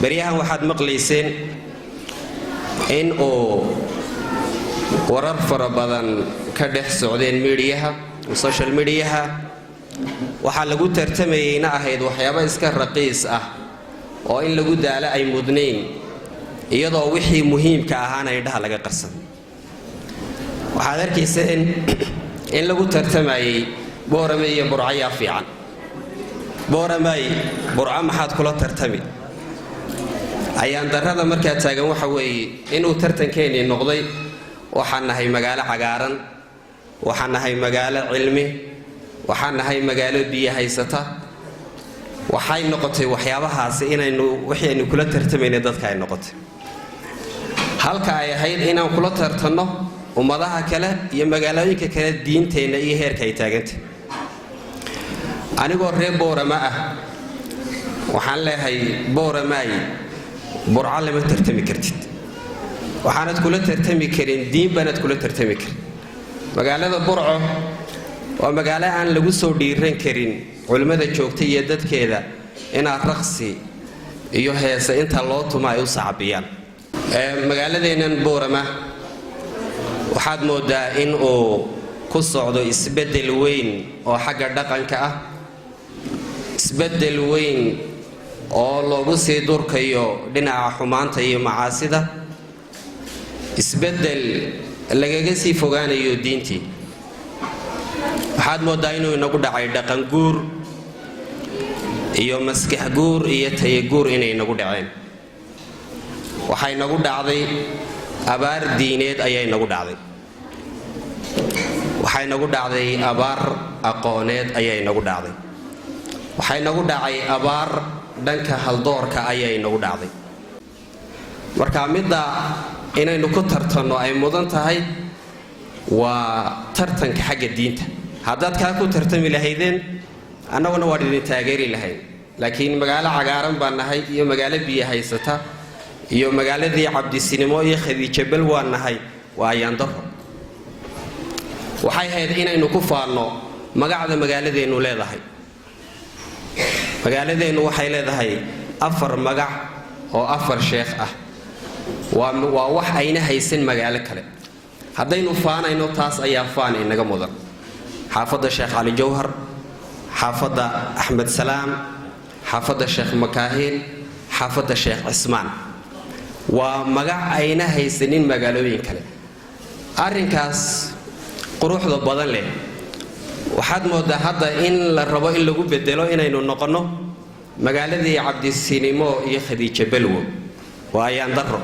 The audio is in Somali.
Beryahan waxaad maqlayseen in uu warar fara badan ka dhex socdeen miidiyaha, social mediaha. Waxaa lagu tartamayeyna ahayd waxyaabo iska raqiis ah oo in lagu daalo ay mudnayn, iyadoo wixii muhiimka ahaana indhaha laga qarsaday. Waxaad arkayseen in lagu tartamayey Boorame iyo Burcayaa fiican. Booramay, Burco maxaad kula tartami? Ayaan darrada markaa taagan waxa weeye inuu tartankeenii noqday waxaan nahay magaalo cagaaran, waxaan nahay magaalo cilmi, waxaan nahay magaalo biyo haysata. Waxay noqotay waxyaabahaasi inaynu wixii aynu kula tartamaynay dadka ay noqotay, halka ay ahayd inaan kula tartanno ummadaha kale iyo magaalooyinka kale diinteenna iyo heerka ay taagantay. Anigoo reer Boorama ah waxaan leeyahay: Booramaay, Burco lama tartami kartid. Waxaanad kula tartami karin diin baanad kula tartami karin. Magaalada Burco waa magaalo aan lagu soo dhiiran karin culimmada joogta iyo dadkeeda inaad raqsi iyo heese inta loo tuma ay u sacabiyaan. Magaaladeennan Boorama waxaad moodaa in uu ku socdo isbeddel weyn oo xagga dhaqanka ah, isbeddel weyn oo loogu sii durkayo dhinaca xumaanta iyo macaasida, isbeddel lagaga sii fogaanayo diintii. Waxaad mooddaa inuu inagu dhacay dhaqan guur iyo maskax guur iyo tayaguur inay inagu dhaceen. Waxay nagu dhacday abaar diineed ayaa inagu dhacday, waxay nagu dhacday abaar aqooneed ayaa inagu dhacday, waxay nagu dhacay abaar dhanka haldoorka ayaa inagu dhacday. Marka midda inaynu ku tartanno ay mudan tahay waa tartanka xagga diinta. Haddaad kaa ku tartami lahaydeen, annaguna waan idin taageeri lahayn. Laakiin magaalo cagaaran baan nahay iyo magaalo biyo haysata iyo magaaladii Cabdisinimo iyo Khadiijo Bel waan nahay, waa ayaandaro. Waxay ahayd inaynu ku faanno magacda magaaladeennu leedahay. Magaaladeennu waxay leedahay afar magac oo afar sheekh ah. Waa wax ayna haysan magaalo kale. Haddaynu faanayno, taas ayaa faan inaga mudan: xaafadda Sheekh Cali Jawhar, xaafadda Axmed Salaam, xaafadda Sheekh Makaahiil, xaafadda Sheekh Cismaan. Waa magac ayna haysanin magaalooyin kale. Arrinkaas quruxda badan leh waxaad moodaa hadda in la rabo in lagu bedelo inaynu noqonno magaaladii Cabdisinimo iyo Khadiijo Belwo. Waa ayaan darro.